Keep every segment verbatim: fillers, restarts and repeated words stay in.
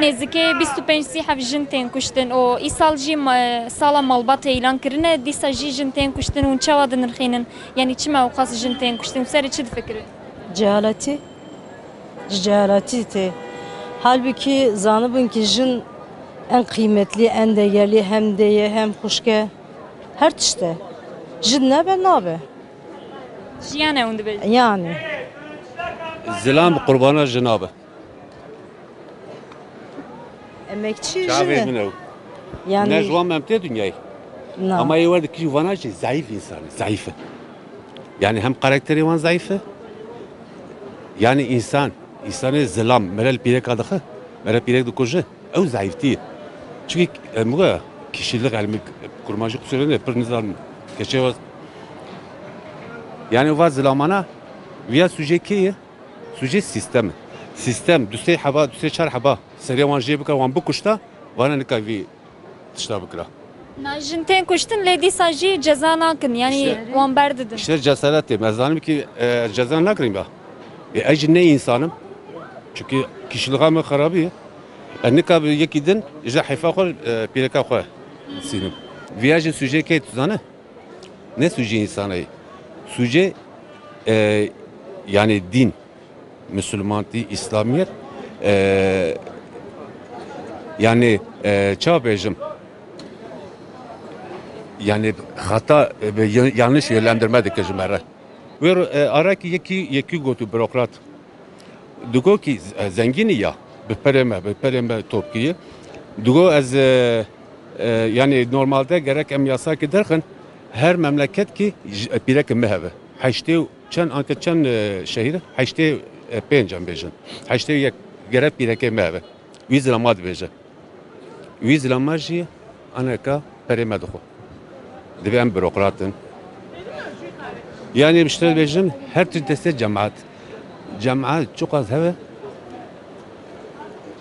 Nêzikê bîst û pênc sî heft jin tên kuştin û îsal jî ma-, sala malbatê îlan kirine, dîsa jî jin tên kuştin. Hûn çawa dinirxînin? Yanî çima ewqas jin tên kuştin? Serê çi difikirin? Cehaletî. Ji cehaletî tê. Halbûkî zanibûn ki jin en qîmetlî, en degerlî hem dê ye, hem xwişk e. Her tişt e. Jin nebe nabe. Jiyan e hûn dibêjin. Yani. Zilam bi qurbana jina be. Emekçi Çavê jin e. Min ew. Yani. Ne ji wan me em tê dinyayê. Na. Ama ê wer dikî vana jî zayıf insan e, zayıf e. Yani hem karakterê wan zayıf e. Yani insan, insanê zilam, mere li pîreka dixe, mere pîrek dikuje. Ew zayıftî ye. Çünkü, e, muga kişilik, yani, kurmancî kusurê ne, pir nizam keçe vaz. Yani va zilamana, viya sujê kê ye? Sujê sistem e. Sistem, du sê heba, du sê çar heba, serê wan jê bika, wan bikuşta, vana nika vî tişta bikira. Na jin tên kuştin lê dîsa jî ceza nakin, yani. İşte, wan berdidin. İşte cesaret tê. Ez zanim ki, e, ceza nakirin ba. E, ez jî ne insanim. Çünkü kişiliğa me xerabî ye. E, nika bi yekî din, ji heyfa xwe, e, pîreka xwe sînim. Viya jî sujê kê tu zane? Ne sujê insana ye. Sujê, e, yani din. Misilmantî, Îslamiyet, e, yani, e, çawa bêjim? Yani xata, e, bi yan-, yanlış yönlendirme dike ji me re. Wê ro-, e, arekî yekî, yekî got û bürokrat. Digo ki, e, zengînî ya, bi perê me, bi perê me top kiriye. Digo ez, e, e, yani normalde gerek em yasakî derxin, her memleket ki j-, e, pîreke me hebe. Heştê û Çend anke çend, e, şehîr? Heştê pênc em bêjin. Heştê yek gerek pîrekê me hebe. Wî zilama dibêje. Wî zilama jî aneka perê me dixwe. Divê em bürokrat in. Yani bi şte bêjin her tişt destê cemaat. Cemaat çok az hebe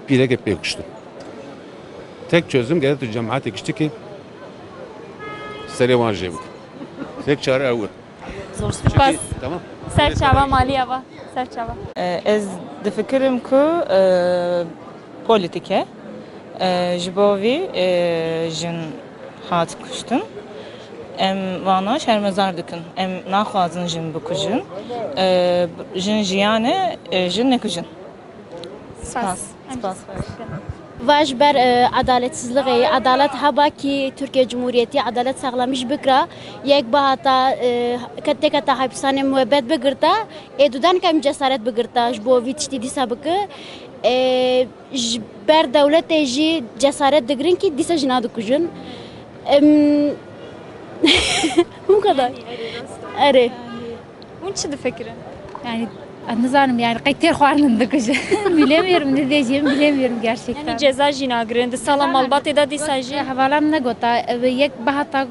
pîrekê pê kuştin. Tek çözüm gerek tu cemaatê kiştikê serê wan jê bik. Tek çare ew e. Zor spas. Tamam. Serçava maliya va. Serçava. E, ez difikirim ku, e, polîtîk e. E, ji bo vî, e, jin hat kuştin. Em vana şermezar dikin. Em naxwazin jin bikujin. E, jin jiyan e, e, jin nekujin. Spas. Spas. Spas. Va ji ber, e, adaletsizliğê, adalet heba ki Türkiye Cumhuriyeti adalet sağlamış bikra, yek bahata, e, ke-, têketa hapisanê muebbet bigirta, ê dudan kem cesaret bigirta, ji bo vî tiştî dîsa bike. E, ji ber dewletê jî cesaret digirin ki dîsa jina dikujin. Em, bu kadar. Erê. Hûn çi difikirin? Yani, ez nizanim, yani, qey têr xwarin dikuje. Bilemiyorum, ne diyeceğimi bilemiyorum gerçekten. Yani ceza jî nagirin, di sala malbatê de dîsa jî. Hevala min negota, e, yek bahata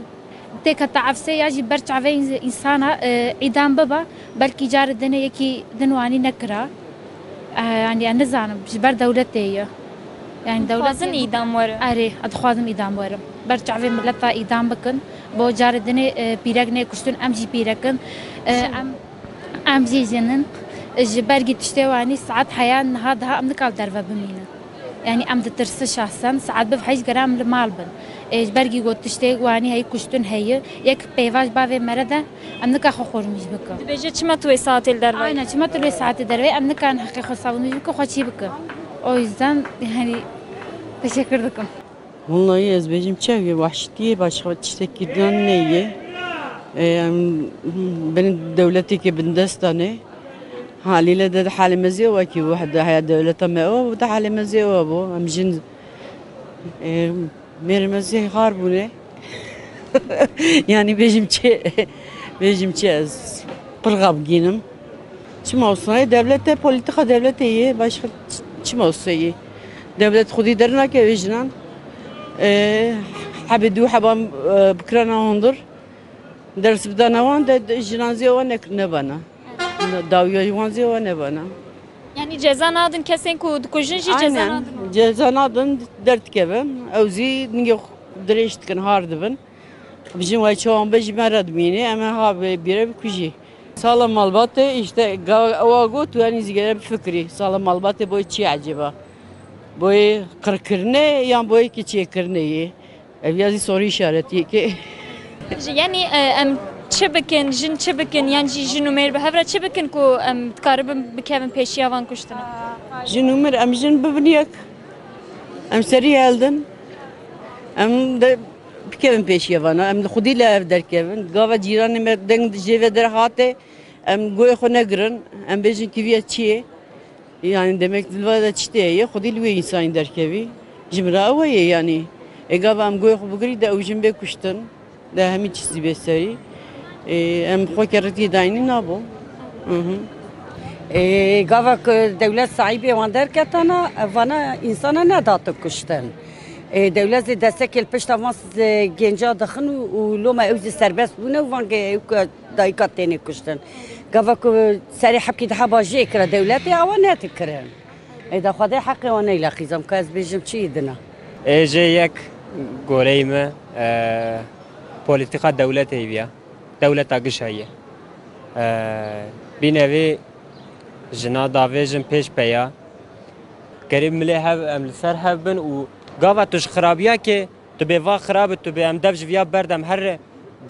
têketa efsê ya jî ber çavê ins-, insana, e, îdam biba, belkî carê dinê yekî din wanî nekira. E, yani, ez nizanim, ji ber dewletê ye. Yani dewlet. Dixwazin îdam were? Erê, ez dixwazim îdam werim. Ber çavê mileta îdam bikin. Bo carê dinê, e, pîrek nê kuştin, em jî pîrek in. E, em, em jî jin in. E, ji ber gî tiştê wanî saet heya niha daha em nikal derve bimînin. Yani em ditirsin şahsen, saet biv heyş gere em li mal bin. E, ji ber gî got tiştê wanî heyî kuştin heyî. Yek pêvaş bavê mere de Em nika xwe xormîş bikin. Dibêje çima tu wê saetê li derve yî? Aynen, çima tu wê saetê derve yî? Em nikan heqê xwe savunmîş bikin, xwe çî bikin. O yüzden yani teşekkür dikim. Vallahi ez bêjim çi ye, wahşetiyê başka tiştekî din neye. E, em bin dewleteke bindesta ne. Haliyle de halê me zê wekî bu, de haya dewleta me o, bu da halê me zê o bu. Em jin, e, Mêrê me zê xar bûne. Yani bêjim çi, bêjim çi ez pir xapgîn im. Çima olsa ye, devlet de, politika devletê ye, başka ç-, çima olsa ye. Devlet xwedî dernake vê jinan. E, hebê dû heban, e, bikirana hundir. Ders bidana wan de, de jinan zê wan ne-, nebana. Dawiya ji wan zê wan nebana. Yani ceza nadin kesên ku dikujin jî ceza nadin? Aynen. Ceza nadin, derdikevin. Ew zî ningê xwe dirêj dikin, har dibin. Bijin way çawan be ji me re dimîne, em ê ha bê-, bîre bikujî. Sala malbatê, işte, ga-, ewa got, tu yanî zî gere bifikirî. Sala malbatê boy çi ecêba? Boyê qirkirine yan boyê ki çêkirine yê. Ev ya zî soru işaretiyê ki. Ji-, yanî, e, em çi bikin, jin çi bikin, yan jî jin û mêr bi hev re çi bikin ku em dikaribin bikevin pêşiya van kuştina? Jin û mir, em jin bibin yek. Em serî heldin. Em de bikevin pêşiya vana. Em li xwedî li ev derkevin. Gava cîranê me deng jê ve derhate. Em goyê xwe negirin. Em bêjin kîviya çi ye? Yani demek li vê de tiştê heye, xwedî li wê însanî derkevî. Ji min re ew heye yani. Ê gava em goyê xwe bigirî de ew jin bê kuştin. De hemî çî zî bê serî. Ê, em xwe ke ritiyê dayînî nabo. Hı hı. Ê, gava ku dewlet sahîbê wan derketana, vana însana nedatin kuştin. Ê, dewlet zî destekê li pişta van s-, genca dixin û, û loma ew zî serbest bûne û van ge-, ew ku dayika têne kuştin. Gava ku serê hebkî diheba jê kira dewletê, awa nedikirin. Ê de Xwedê heqê wan neyleqîzam, ka ez bêjim çi dina. Ê jê yek goreyê me, e, polîtîka dewletê viya. Dewleta gişa ye. E, bîne vê jina davêjin pêş peya. Gerê milê hev, em li ser hev bin û gava tu ji xirabiya ke tu bê va xirab, tu bê em dev ji viya berdem her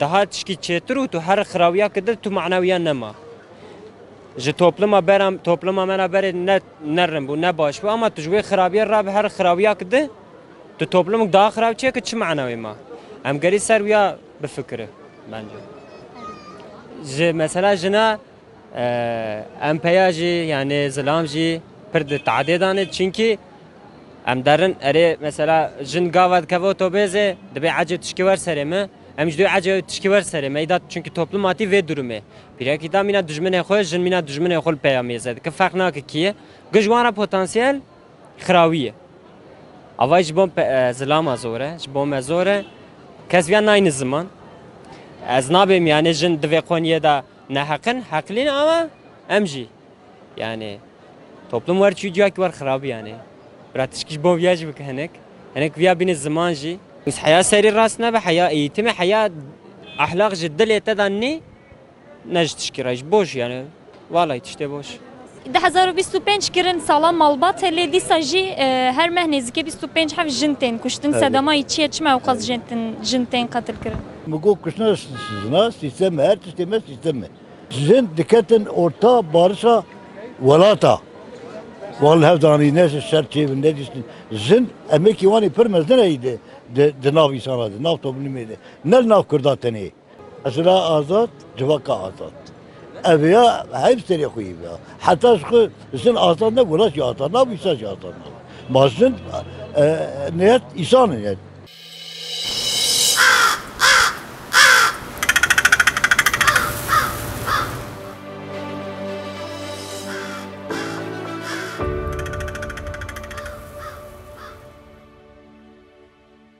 daha tişkî çêtir û tu her xirabiya ke de tu manewiya nema. Ji topluma beram, topluma me re berê ne, ne rin bû, ne baş bû, ama tu ji wê xirabiyê re bi her xirabiya ki di, tu toplumuk daha xirab çêkî çi mana wê ma? Em gerî ser wiya bifikire bence. Ji mesela jina, e, em peya jî, yani zilam jî pir di tadê dane, çinkî em derin erê mesela jin gava dikeve otobêzê, dibê ecê tişkî wer serê me, em ji dê ecê tişkî wer serê me, îda çunkî toplum hatî vê durumê. Pîrekî da mîna dijminê xwe, jin mîna dijminê xwe li peya mêze dike. Ferq nake kî ye. Giş wan re potansiyel xirawî ye. Avay ji bo pe-, e, zilama zor e, ji bo me zor e. Kes viya nayne ziman. Ez nabêm yani jin di vê qoniyê de neheqin, heqlîn ama em jî. Yani toplum wer çû ciyakî wer xirabî yani. Bira tişkî ji bo viya jî bike hinek. Hinek viya bîne ziman jî. Wis heya serî rast nebe, heya eğitimi, heya ahlak ji dilê te de nê. Ne ji tişkî re, ji boş yani. Vallahi tiştê boş. Du hezar û bîst û pênc kirin sala malbat e, lê dîsa jî, e, her meh nêzîkê bîst û pênc heb jin tên kuştin. Evet. Sedema yî çi ye, çima ew qas jin tên, jin tên qetil kirin? Min got kuştina zina sîstem e, her tiştê me sîstem e. Jin diketin orta barişa welata. Wan li hev danî ne şer çêbin, ne dîstin. Jin emekî wan ê pir mezin e di, di, di nav însana de, nav toplumê de. Ne li nav Kurda tenê. Esra azad, civaka azad. Ev ya heyv serê xwe yî ya. Heta ji xwe jin azad ne, welat jî azad nabû, îsa jî azad nabû. Ma jin, e, niyet îsan in, yani.